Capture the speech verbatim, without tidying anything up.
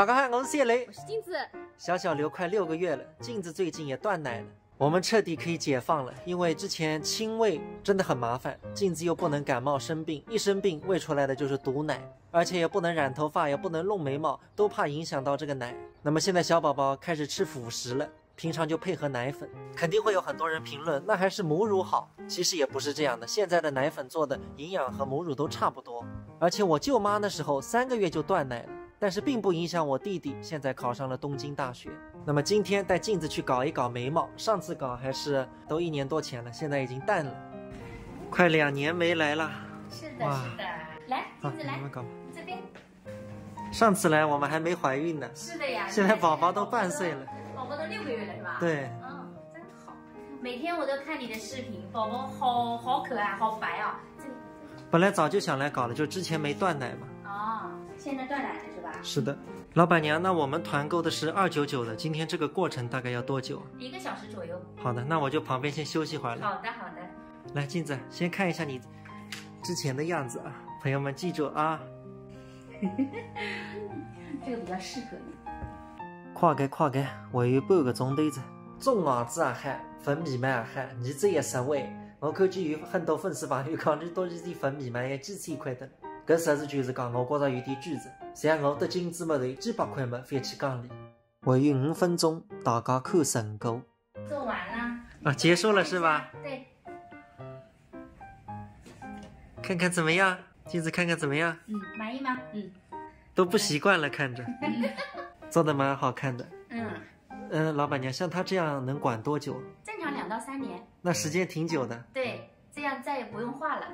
大家好，我是谢雷。我是镜子。小小刘快六个月了，镜子最近也断奶了。我们彻底可以解放了，因为之前亲喂真的很麻烦，镜子又不能感冒生病，一生病喂出来的就是毒奶，而且也不能染头发，也不能弄眉毛，都怕影响到这个奶。那么现在小宝宝开始吃辅食了，平常就配合奶粉，肯定会有很多人评论，那还是母乳好。其实也不是这样的，现在的奶粉做的营养和母乳都差不多。而且我舅妈那时候三个月就断奶了，但是并不影响我弟弟现在考上了东京大学。那么今天带镜子去搞一搞眉毛，上次搞还是都一年多前了，现在已经淡了，快两年没来了。是的，哇是的。来，好，镜子来，你们搞。这边。上次来我们还没怀孕呢。是的呀。现在宝宝都半岁了。宝宝都六个月了是吧？对。嗯，真好。每天我都看你的视频，宝宝好好可爱，好白啊。这里。本来早就想来搞了，就之前没断奶嘛。哦，现在断奶了是吧？是的，老板娘，那我们团购的是二九九的，今天这个过程大概要多久？一个小时左右。好的，那我就旁边先休息会儿了。好的，好的。来，镜子，先看一下你之前的样子啊，朋友们记住啊。这个比较适合你。快个快个，还有半个钟头子。种牙齿也好，纹眉毛也好，儿子也十岁，我看见有很多粉丝朋友讲，你到底是纹眉毛要几千块的？搿实事求是讲，我觉着有点贵着，像我得镜子么头几百块么，覅去讲了。还有五分钟，大家看成果。做完了。啊，结束了是吧？对。看看怎么样？镜子看看怎么样？嗯，满意吗？嗯。都不习惯了，看着。做的蛮好看的。嗯。嗯，老板娘，像她这样能管多久？正常两到三年。那时间挺久的。对，这样再也不用画了。